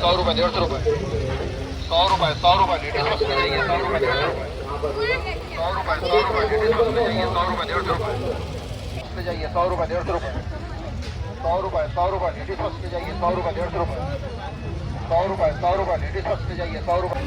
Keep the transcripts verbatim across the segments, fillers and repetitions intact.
सौ रुपये, डेढ़ सौ रुपये, सौ रुपये, सौ रुपये, लेडीज फर्स्ट पे जाइए, सौ रुपये, डेढ़ सौ रुपये, सौ रुपये, सौ रुपये, लेडीज फर्स्ट पे जाइए, सौ रुपये, डेढ़ सौ रुपये, सौ रुपये, सौ रुपये, लेडीज फर्स्ट पे जाइए, सौ रुपये, डेढ़ सौ रुपये, सौ रुपये, सौ रुपये, लेडीज फर्स्ट पे जाइए, सौ रुपये।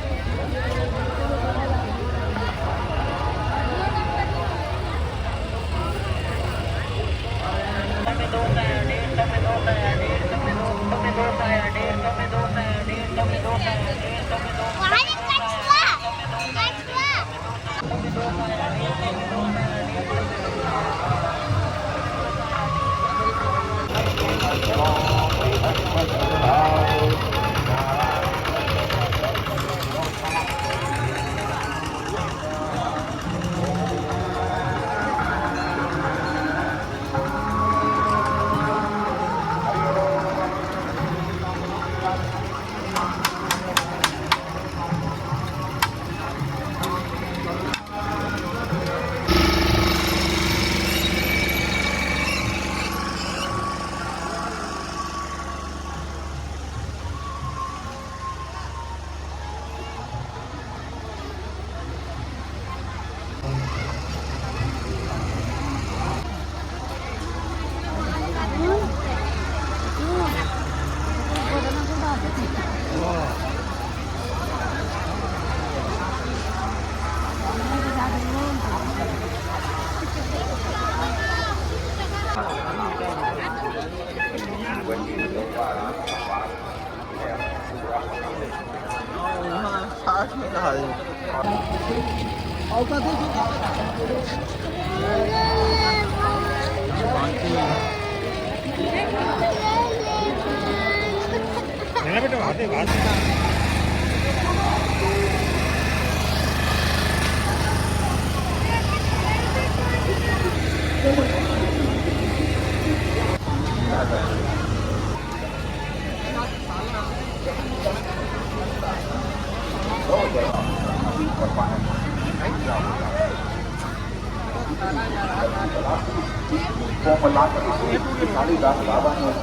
कोमलांग कालिदास बाबा ने